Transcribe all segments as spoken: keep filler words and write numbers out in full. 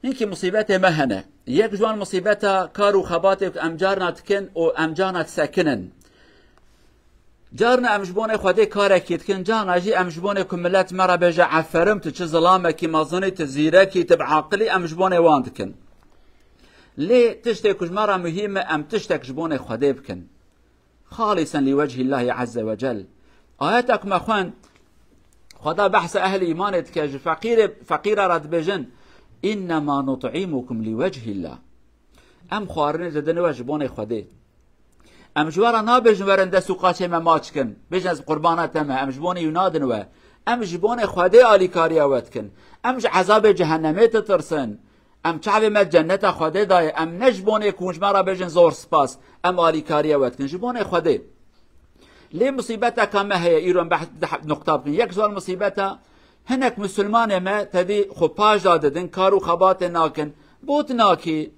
Hinkî musîbetê me hene. Yek ji wan musîbeta kar û xebatê ku em carna dikin û em carna disekinin. Carna em ji bonê Xwedê karekî dikin, carna jî em ji bonê ku milet me re bêje, "Eferim, tu çi zilamekî mezin î, tu zîrekî, tu bi aqil î", em ji bonê wan dikin. Lê tiştê ku ji me re muhîm e, em tiştek ji bonê Xwedê bikin. Xalîsen li wechî Llahî Ezze ve Cel. Ayeta ku me xwend, Xweda behsa ehlî îmanê dike, ji feqîrê, feqîra re dibêjin, "Înnema nut'îmukum li wechî Llah." Em xwarinê didin we ji bonê Xwedê. Em ji we re nabêjin, "Werin dest û qaçê me maç kin." Bêjin, "Ez qurbana te me." Em ji bonê wî nadin we. Em ji bonê Xwedê alîkariya we dikin. Em ji ezabê cehennemê ditirsin. Em çavê me cenneta Xwedê daye. Em ne ji bonê ku hûn ji me re bêjin, "Zor spas." Em alîkariya we dikin. Ji bonê Xwedê. Lê musîbeteka me heye, îro em behs, deh nuqta bikin. Yek ji wan musîbeta, hinek misilmanê me tevî xwe paş da didin, kar û xebatê nakin. Bo tu nakî?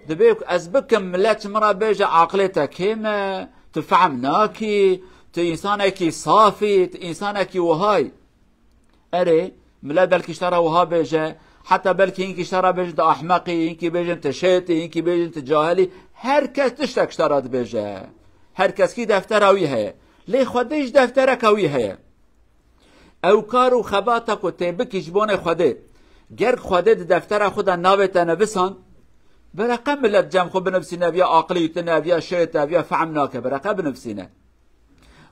Dibê ku ez bikim, milet ji min re bêje, "Aqilê te kêm e, tu fehm nakî, tu însanekî saf î, tu însanekî wiha yî." Erê, milet belkî ji te re wiha bêje, heta belkî hinkî ji te re bêjin, "Tu ahmeq î", hinkî bêjin, "Tu şêt î", hinkî bêjin, "Tu cahil î." Her kes tiştek ji te re dibêje. Her keskî deftera wî heye. Lê Xwedê jî deftereka wî heye. Ew kar û xebata ku tê bikî ji bonê Xwedê, ger Xwedê di deftera xwe de navê te nevisand, bereqe milet cem xwe binivîsîne, "Ev ya aqilî tune, ev ya şêt e, ev ya fehm nake", bereqe binivîsîne.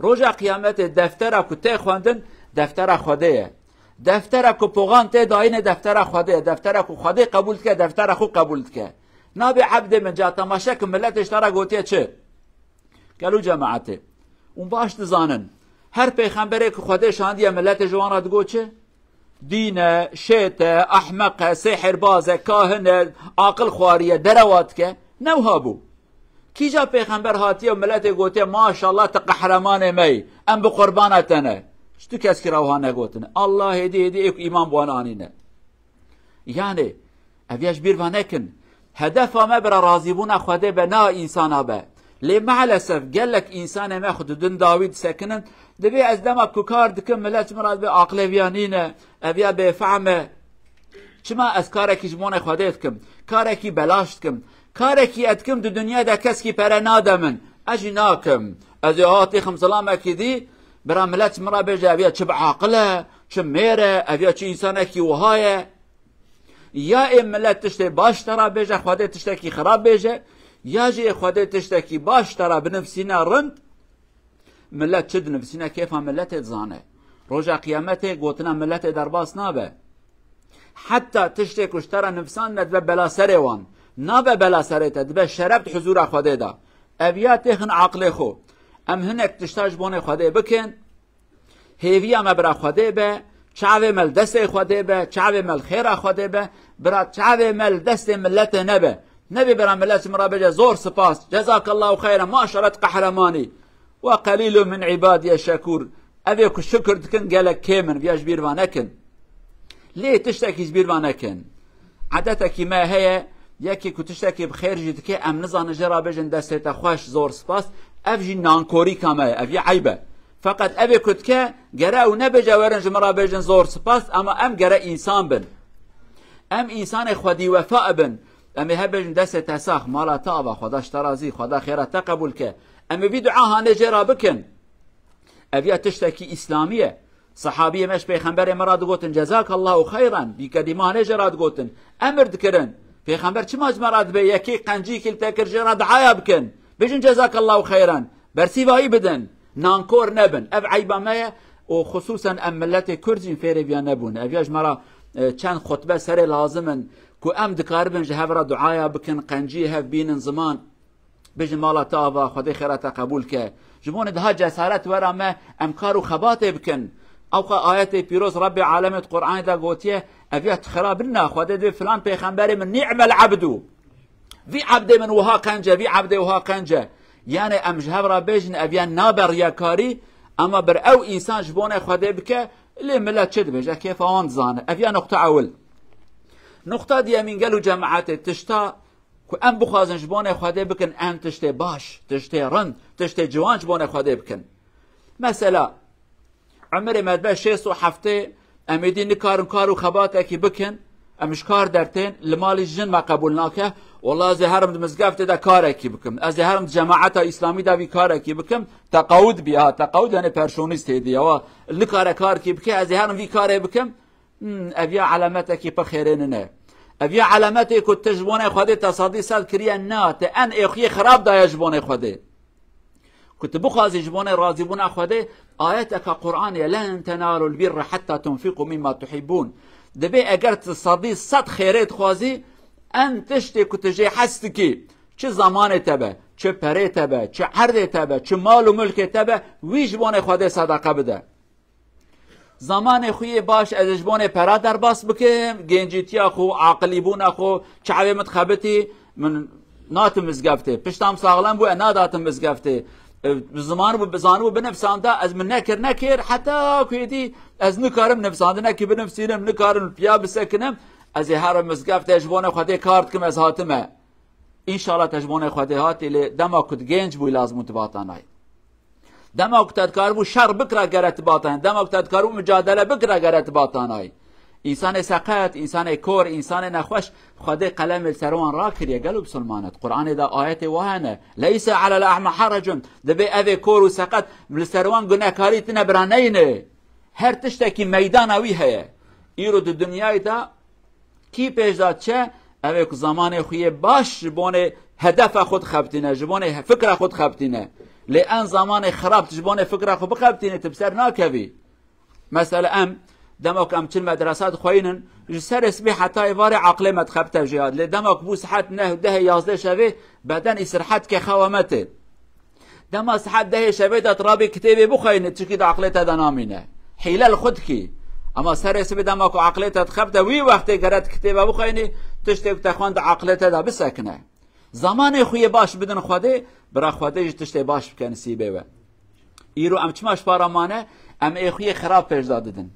Roja Qiyametê deftera ku tê xwendin, deftera Xwedê ye. Deftera ku poxan tê dayîne, deftera Xwedê ye. Deftera ku Xwedê qebûl dike, deftera xwe qebûl dike. Nabê ebdê min ca temaşe ki, miletê ji te re gotiye çi? Gelo cemaetê. Hûn baş dizanin. Her pêxemberê ku Xwedê şandiye, miletê ji wan re digot çi? Dîn e, şêt e, ehmeq e, sêhirbaz e, kahin e, aqil xwariye, derewa dike. Ne wiha bû. Kîja pêxember hatiye û miletê gotiye, "Maşallah, tu qehremanê me yî, em bi qurbana te ne"? Ji tu keskî re wiha negotine. Allah hêdî hêdî ê ku îman bi wan anîne. Yanê, ev ya ji bîr ve nekin. Hedefa me bira razîbûna Xwedê be, na însana be. Lê maalesef gelek însanê me xwe didin dawî disekinin. Dibê ez dema ku kar dikim, milet ji min re dibê, "Aqilê viya nîne, ev ya bêfehm e." Çima ez karekî ji bonê Xwedê dikim? Karekî belaş dikim. Karekî ez dikim di dinya de keskî pere nade min. Ez jî nakim. Ez ê ha têxim zilamekî dî, bira milet ji min re bêje, "Ev ya çi bi aqil e, çi mêr e, ev ya çi însanekî wiha ye." Ya ê milet tiştê baş te re bêje, Xwedê tiştekî xirab bêje, ya jî ê Xwedê tiştekî baş te re binivîsîne rind, milet çi dinivîsîne, kêfa miletê dizane. Roja Qiyametê gotina miletê derbas nabe. Heta tiştê ku ji te re nivisandine dibe bela serê wan. Nabe bela serê te, dibe şeref di huzûra Xwedê de. Ev ya têxin aqilê xwe. Em hinek tişta ji bonê Xwedê bikin. Hêviya me bira Xwedê be, çavê me li destê Xwedê be, çavê me li xêra Xwedê be, bira çavê me li destê miletê nebe. Nebê bira milet ji min re bêje, "Zor spas, cezakallahu xeyran, maşallah, tu qehreman î. Ve qelîlun min îbadiye şekûr." Ev ê ku şikir dikin gelek kêm in, viya ji bîr ve nekin. Lê tiştekî ji bîr ve nekin. Edetekî me heye, yekê ku tiştekî bi xêr jî dike, em nizanin jê re bêjin, "Destê te xweş, zor spas." Ev jî nankorîka me ye, ev yê eyb e. Feqet ev ê ku dike, gere ew nebêje, "Werin ji min re bêjin zor spas", ama em gere însan bin. Em însanê xwedî wefa bin. Em ê hebêjin, "Destê te sax, mala te ava, Xweda ji te razî, Xweda xêra te qebûl ke." Em ê vî dua hanê jê re bikin. Ev ya tiştekî îslamî ye. Sehabiyê me ji pêxemberê me re digotin, "Cezakallahu xeyran." Bî kedîmanê jê re digotin. Emir dikirin. Pêxember çima ji me re dibe, yekê qencîkî li te kir, jê re duaya bikin. Bêjin, "Cezakallahu xeyran." Bersîvayî bidin. Nankor nebin. Ev eyba me ye û xisûsen em miletê Kurd jî fêrê viya nebûn. Ev ya ji me re, e, çend xutbe serê lazim in ku em dikaribin ji hev re duaya bikin, qenciyê hev bînin ziman. Bêjin, "Mala te ava, Xwedê xêra te qebûl ke." Ji bo ne daha cesaret wera me, em kar û xebatê bikin. Ewqa ayetê pîroz Rebbê alemê di Qur'anê de gotiye, "Ev ya tu xira bin na, Xwedê dibê filan pêxemberê min, ni'mel abdu. Vî abdê min wiha qenc e, vî abdê wiha qenc e." Yani em ji hev re bêjin, ev ya nabe riyakarî, ama bir ew însan ji bo ne Xwedê bike, lê milet çi dibêje, kêfa wan dizane. Ev ya nuqta ewil. Nuqta diyemîn, gelo cemaetê, tişta ku em bixwazin ji bonê Xwedê bikin, em tiştê baş, tiştê rind, tiştê ciwan ji bonê Xwedê bikin. Mesela, emirê me dibe şêst û heftê, em êdî nikarin kar û xebatekî bikin, Em ji kar dertên, li malî jin me qebûl nake. Wela ez ê herim di mizgeftê de karekî bikim. Ez ê herim di cemaeta îslamî de vî karekî bikim. Teqawud bî ha, teqawud yani personîst hêdî ya. Wa nikare karkî bike, ez ê herim vî karê bikim. Hmm, ev ya elemetekî pir xêrê nine. Ev ya elemetê ku tu ji bonê Xwedê te sedî sed kiriye, na, te en êxuyê xirab daye ji bonê Xwedê. Ku tu bixwazî ji bonê razîbûna Xwedê, ayeteke Qur'anê ye, "Len tenalul birra hetta tunfiqu mimma tuhibbun." Dibê eger tu sedî sed xêrê dixwazî, en tiştê ku tu jê hez dikî, çi zamanê te be, çi perê te be, çi erdê te be, çi mal û milkê te be, wî ji bonê Xwedê sedeqe bide. Zamanê xwe yê baş ez ji bonê pera derbas bikim, gencîtiya xwe, aqilîbûna xwe, çavê min dixebitî, min natim mizgeftê. Pişta min saxlem bû, ez nadatim mizgeftê. E, bi ziman bû, bi zanî bû binivsanda, ez min nekir, nekir, heta ku êdî ez nikarim nivsandinekî binivsînim, nikarim piya bisekinim, ez ê herim mizgeftê ji bonê Xwedê kar dikim, ez hatime. Înşallah te ji bonê Xwedê hatî, lê dema ku tu genc bûyî lazim bû tu batanayî. Dema ku te dikaribû şer bikira gere tu batanayî. Dema ku te dikaribû micadele bikira gere tu batanayî. Însanê seqet, însanê kor, însanê nexweş, Xwedê qelemê li ser wan rakiriye. Gelo bisilmanet. Qur'anê de ayetê wa hene. "Leyse alel a'ma harecun." Dibê evê kor û seqet li ser wan gunekarî tine bira neyne. Her tiştekî meydana wî heye. Îro di dinyayê de kî pêş de diçe, ev ê ku zamanê xwe yê baş ji bonê hedefa xwe dixebitîne, ji bonê he-, fikra xwe dixebitîne. Lê en zamanê xirab tu ji bonê fikra xwe bixebitînî, tu bi ser nakevî. Mesela em, dema ku em çil medresa dixweynin, ji serê sibê heta êvarê aqilê me dixebite jêhat. Lê dema ku bû saet neh, dehê, yazdeh şevê, beden îstirhet ke xewa me tê. Dema saet dehê şevê de tu rabî kitêbê bixweyne, çikî di aqilê te de namîne. Hîle li xwe dikî. Ema serê sibê dema ku aqilê te dixebite, wî wextê gere tu kitêbe bixweyne, tiştê ku te xwend di aqilê te de bisekine. Zamanê xwe yê baş bidin Xwedê, bira Xwedê jî tiştê baş bike nisîbê we. Îro em çima ji para mane, em ê xwe yê xirab pêş de didin.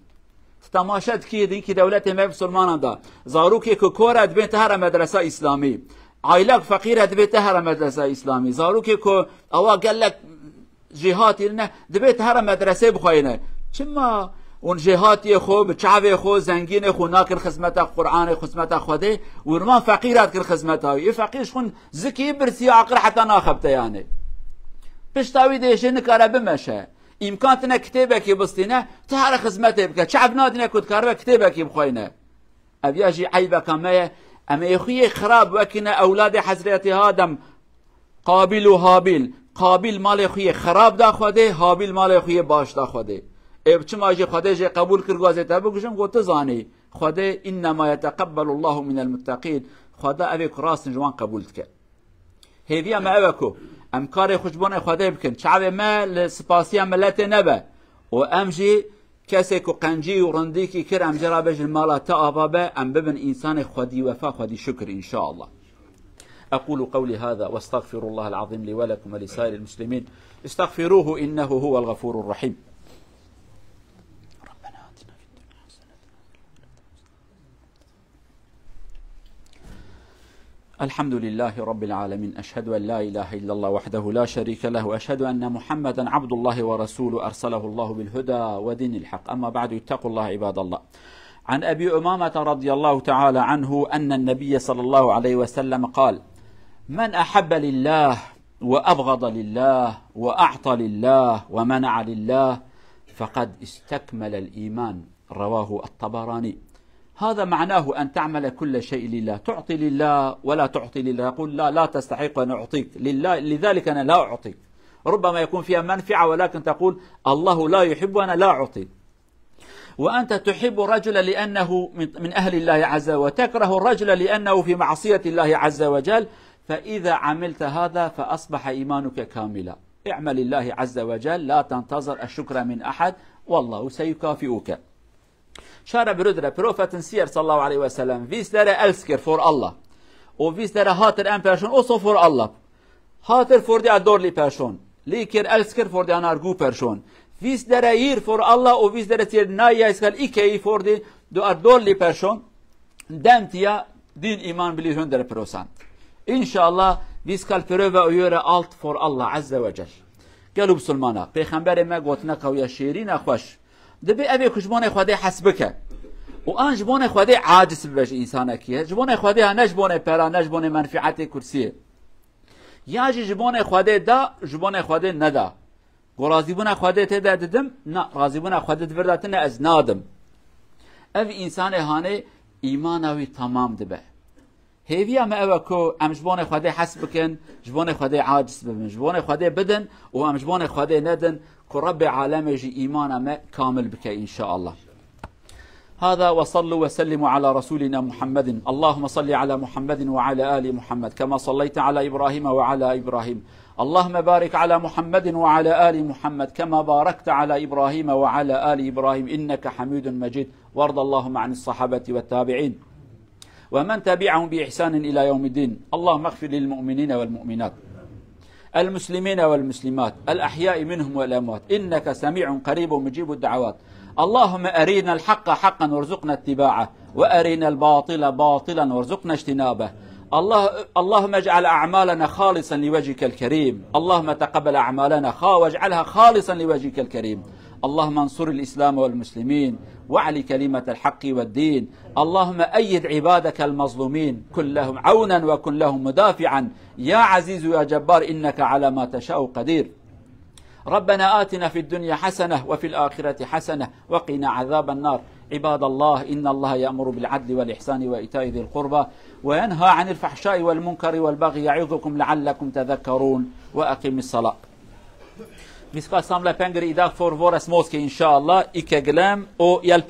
Tu temaşe dikî, di yekî dewletê me Musulmanan de. Zarokê ku kor e dibên te here medresa Îslamî. Aîlak feqîr e dibê te here medresa Îslamî. Zarokê ku ewa gelek jêhatî ne, dibê te here medresê bixweyne. Çima hûn jêhatiyê xwe, bi çavê xwe, zengînê xwe nakin xizmeta Qur'anê, xizmeta Xwedê? Û wan feqîra dikin xizmeta wî. Ê feqîr ji xwe zikî birsiya aqil heta naxebite yani. Pişta wî dê jê nikare bimeşe. Îmkan tine kitêbekî bistîne, tu here xizmetê bike. Çav nadîne ku dikaribe kitêbekî bixweyne. Ev ya jî eybeka me ye. Em ê xwe yê xirab wekîne ewladê Hezretî Adem. Qabil û Habil. Qabil malê xwe yê xirab da Xwedê, Habil malê xwe yê baş da Xwedê. Ê çima jî Xwedê jê qebûl kir, gazê te bikujin, got tu zanî. Xwedê, "Innema yeteqebbelullahû minel mutteqîn." Xweda evê ku rast in ji wan qebûl dike. Hêviya me ew e ku em karê xwe ji bonê Xwedê bikin. Çavê me li spasiya miletê nebe. Û em jî kesê ku qencî û rindîkî kir, em jê re bêjin mala te ava be, em bibin însanê xwedî wefa, xwedî şukir, înşallah. أقول قولي هذا وأستغفر الله العظيم لي ولكم ولسائر المسلمين. استغفروه إنه هو الغفور الرحيم. ربنا آتنا في الدنيا حسنة. الحمد لله رب العالمين. أشهد أن لا إله إلا الله وحده لا شريك له، وأشهد أن محمدا عبد الله ورسوله، أرسله الله بالهدى ودين الحق. أما بعد، اتقوا الله عباد الله. عن أبي أمامة رضي الله تعالى عنه أن النبي صلى الله عليه وسلم قال: "من أحب لله وأبغض لله وأعطى لله ومنع لله فقد استكمل الإيمان." رواه الطبراني. هذا معناه أن تعمل كل شيء لله، تعطي لله ولا تعطي لله، يقول: "لا، لا تستحق أن أعطيك لله، لذلك أنا لا أعطيك." ربما يكون فيها منفعة، ولكن تقول: "الله لا يحب وأنا لا أعطي." وأنت تحب الرجل لأنه من، من أهل الله عز وجل، وتكره الرجل لأنه في معصية الله عز وجل، فإذا عملت هذا فأصبح إيمانك كاملا. اعمل لله عز وجل، لا تنتظر الشكر من أحد، والله سيكافئك. Şare biro dire, Profetin siyer sallallahu aleyhi ve sellem, vîst dere elskir for Allah. O vîst dere hatir en person, o so for Allah. Hatir for dia dor li person. Li kir elskir for dia nargu person. Vîst dere yir for Allah, o vîst dere tiyer na ya iskal ike yi for di do ar dor li person. Dem tiya din iman bili hön dere prosan. İnşallah vîst kal piro ve uyore alt for Allah azze ve cel. Gelo Musulmana, Pêxemberê me gotine qewiya şêrîna xweş. Dibê evê ku ji bonê Xwedê hes bike. Û an ji bonê Xwedê aciz bibe ji însanekî. Ji bonê Xwedê ha, ne ji bonê pera, ne ji bonê menfietê kursiyê. Ya jî ji bonê Xwedê da, ji bonê Xwedê neda. Ku razîbûna Xwedê tê de didim, na, razîbûna Xwedê di vir de tine ez nadim. Ev însanê hanê îmana wî temam dibe. Hêviya me ew e ku em ji bonê Xwedê hes bikin, ji bonê Xwedê aciz bibin, ji bonê Xwedê bidin û em ji bonê Xwedê nedin ku Rebbê alemê jî îmana me kamil bike înşaallah. هذا وصلوا وسلموا على رسولنا محمد. اللهم صل على محمد وعلى آل محمد كما صليت على إبراهيم وعلى إبراهيم. اللهم بارك على محمد وعلى آل محمد كما باركت على إبراهيم وعلى آل إبراهيم إنك حميد مجيد. وارض اللهم عن الصحابة والتابعين ومن تبعهم بإحسان إلى يوم الدين. اللهم اغفر للمؤمنين والمؤمنات، المسلمين والمسلمات، الأحياء منهم والأموات، إنك سميع قريب مجيب الدعوات. اللهم أرنا الحق حقا وارزقنا اتباعه، وأرنا الباطل باطلا وارزقنا اجتنابه. الله، اللهم اجعل أعمالنا خالصا لوجهك الكريم. اللهم تقبل أعمالنا خا-، واجعلها خالصا لوجهك الكريم. اللهم انصر الإسلام والمسلمين، واعل كلمة الحق والدين. اللهم أيد عبادك المظلومين، كن لهم عونا وكن لهم مدافعا. يا عزيز يا جبار، إنك على ما تشاء قدير. ربنا آتنا في الدنيا حسنة وفي الآخرة حسنة وقنا عذاب النار. عباد الله، إن الله يأمر بالعدل والإحسان وإيتاء ذي القربى وينهى عن الفحشاء والمنكر والبغي يعظكم لعلكم تذكرون. وأقم الصلاة. Vîst samle pengir îda for vores moske înşallah. Îke gilem o yel